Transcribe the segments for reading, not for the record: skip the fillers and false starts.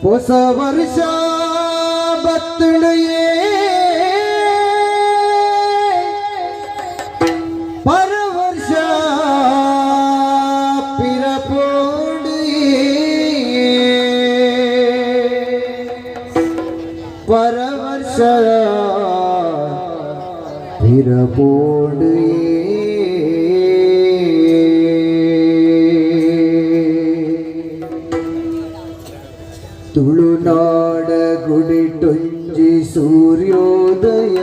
ಹೊಸ ವರ್ಷ ಬತ್ತುಳುಯೇ, ಪರವರ್ಷ ಪಿರಪೋಡುಯೇ, ಪರವರ್ಷ ಪಿರಪೋಡುಯೇ. ತುಳುನಾಡ ಗುಡಿಟೊಂಜಿ ಸೂರ್ಯೋದಯ,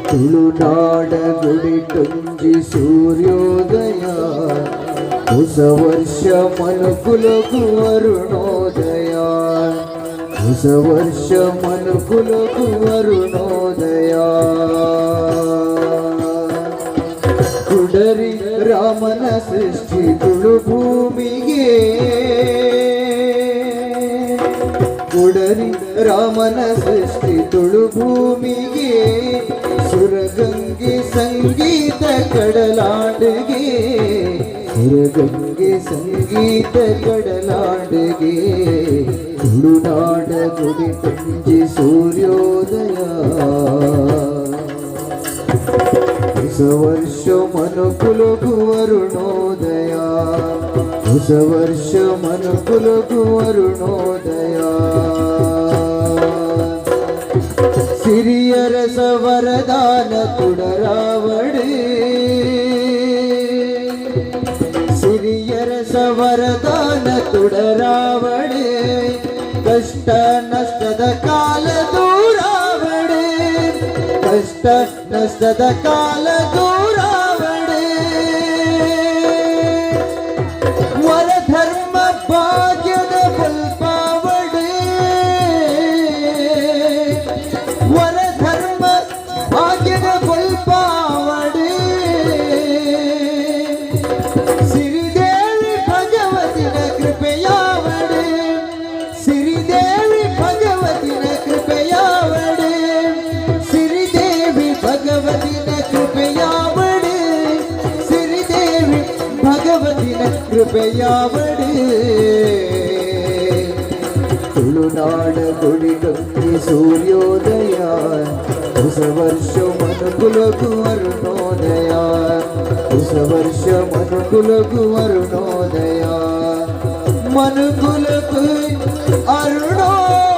ತುಳುನಾಡ ಗುಡಿಟೊಂಜಿ ಸೂರ್ಯೋದಯ, ಹೊಸ ವರ್ಷ ಮನುಕುಲಕು ಅರುಣೋದಯ, ಹೊಸ ವರ್ಷ ಮನುಕುಲಕು ಅರುಣೋದಯ. ಕುಡರಿ ರಾಮನ ಸೃಷ್ಟಿ ತುಳು ಭೂಮಿಗೆ, ಕುಡರಿ ರಾಮನ ಸೃಷ್ಟಿ ತುಳು ಭೂಮಿಗೆ, ಸುರಗಂಗೆ ಸಂಗೀತ ಕಡಲಾಂಡಿಗೆ, ಸುರಗಂಗೆ ಸಂಗೀತ ಕಡಲಾಂಡಿಗೆ. ತುಳುನಾಡ ಗುಡಿ ತುಂಜಿ ಸೂರ್ಯೋದಯ, ಹೊಸ ವರ್ಷ ಮನುಕುಲಕು ಅರುಣೋದಯ, ಹೊಸ ವರ್ಷ ಮನುಕುಲಕು ಅರುಣೋದಯ. ಸಿರಿಯರಸ ವರದಾನ ತುಡರಾವಡು, ಸಿರಿಯರಸ ವರದಾನ ತುಡರಾವಡು, ಕಷ್ಟ ನಷ್ಟದ ಕಾಲ ದೂರಾವಡು, ಕಷ್ಟ ನಷ್ಟದ ಕಾಲ ದೂರಾವಡು. ವರಧರ್ಮ ಭಾಗ್ಯದ ಬಲ್ಪಾವಡು, ವರಧರ್ಮ ಭಾಗ್ಯದ ಬಲ್ಪಾವಡು. ಸಿರಿದೇವಿ ಭಗವತಿನ ಕೃಪೆಯಾವಡು, ಸಿರಿದೇವಿ ಭಗವತಿನ ಕೃಪೆಯಾವಡು, ಸಿರಿದೇವಿ ಭಗವತಿನ ಕೃಪೆಯಾವಡು, ಸಿರಿದೇವಿ ಭಗವತಿನ ಕೃಪೆಯಾವಡು. ತುಳುನಾಡ ಗುಡಿಟೊಂಜಿ ಸೂರ್ಯೋದಯ, ಹೊಸ ವರ್ಷ ಮನುಕುಲಕು ಅರುಣೋದಯ, ಹೊಸ ವರ್ಷ ಮನುಕುಲಕು ಅರುಣೋದಯ, ಮನುಕುಲಕು ಅರುಣೋದಯ.